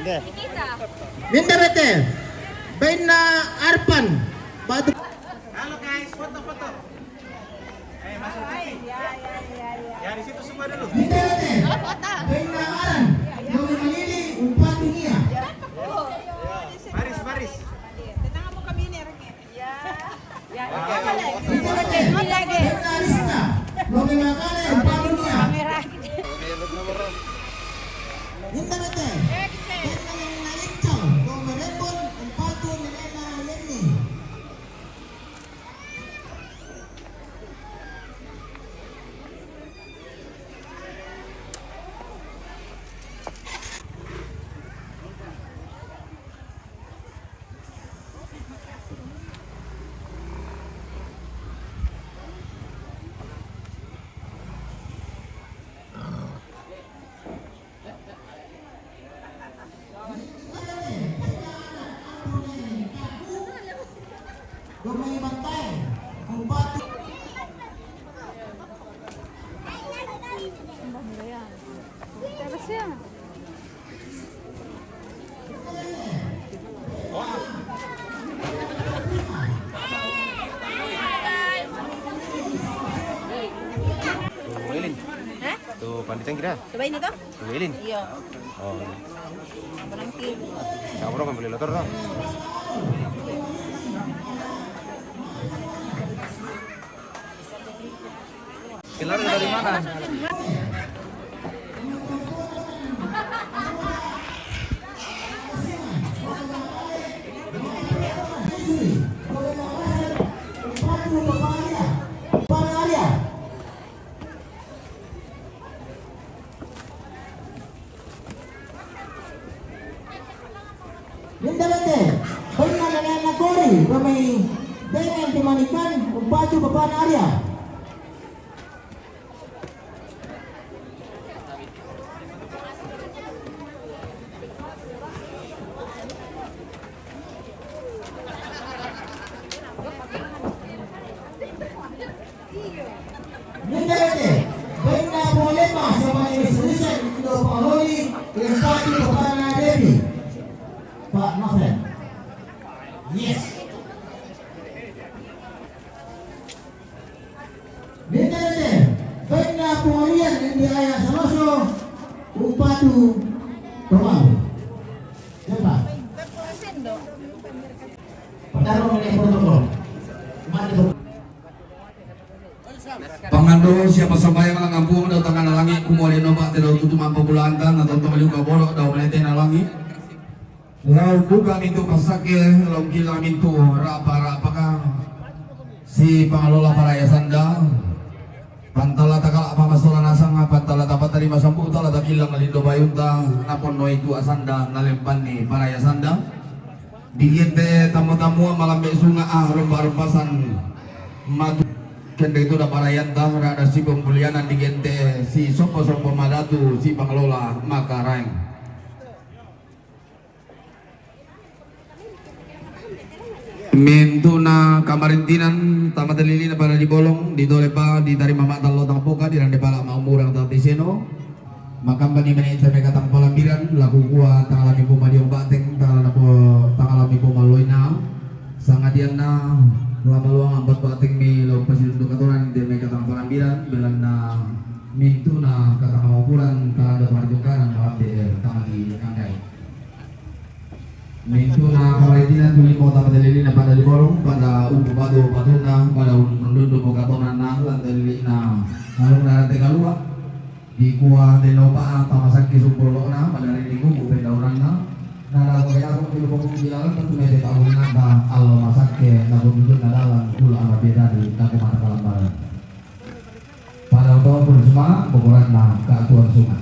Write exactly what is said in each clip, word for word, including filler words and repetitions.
Deh. Ninda bete. Baina Arpan. Batu. Halo guys, foto-foto. Eh, masuk T V. Ya, ya, ya, ya. Ya, di situ semua dulu. Ninda bete. Baina Aran. Dole Malili, Umpatu Nia. Baris, baris. Tenang, kamu kami ini orangnya. Ya. Ya. Ninda bete. Ini lagi. Baina Arista. Dole Makale, Umpatu Nia. Kamera. Ninda bete. Baina Nalincau. Dole Rebon, Umpatu Nenena Leni. Tuh, Elin. Hah? Tuh, pandai kira. Coba ini tuh. Tuh, Elin. Iya. Oh. Apa nanti? Siapa orang beli motor, dong? Keluar dari mana? Ninda bete, baina Naliana Kori, Romei Dengan Tumanikan, Umpatu Papana Aria. Ninda bete, baina Polema sama ini solution, Indo Paoli, Umpatu Papana Devi. Pak Novel. Yes. Ninda bete, baina pengalian yang di ayah Saloso, Umpatu Tomago. Coba. Pertarungan ini protokol. Mari, Bu. Pangando, siapa sambayang lang ampuang dau tangana langi, kumua di nomba te dau tutu mampa bulanta, na tonto maliu ka boro dau manete na langi. Lau buka mintu pasake, lau kila mintu rapa-rapa ka. Si pangalola paraya sanda. Pantala takala pamasola nasanga, pantala tapatarima sambuta, la takilang lindo bayunta, napon noi tua sanda, nalempani paraya sanda. Di gente tamu-tamua malambe sunga, ah, rumpa-rumpasan matu. Kende itu da parayanta, rada si pembulianan di gente, si sopo-sopo madatu, si pangalola makaraeng. Mintu na kamarintinan, tama talili na pada di bolong, di tole pa, di tarima mata lo tangpoka, di rande pala maumurang tau tiseno. Makamba ni mene ita meka tangpalambiran, laku kua tangalami pumadiong bateng, tangalami pu-, tangalami pumaloina. Sangadian na, lama luang ambat bateng mi lo pasilundu katoran, di meka tangpalambiran, belan na mintu na katangamapuran, talada pardungkaran, malambe, eh, tangali anggai. Mintu na kamaritinan tuli mo tama talili na pada di borong, pada umpu batu batuna, pada un-, undundu mo katonana, lan talili na ngalung na rante kalua. Di kua teno pa tama sakke sumpulona, pada rinding umpu pendaunanna. Na na ko ya ko kilu pokok kilalan, tentu mete tahu nanda, alo masakke, na ko nunjuk na dalan, kula ama beda di, na ko mata kalambaran. Pada utawa pun suma, boboranna ka tuan suma.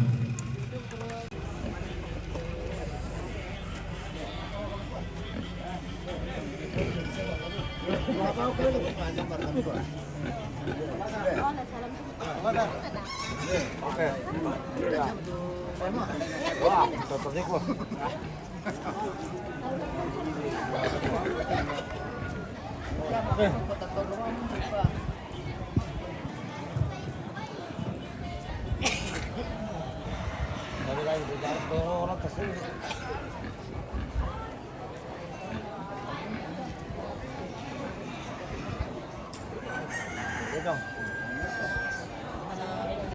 Wah,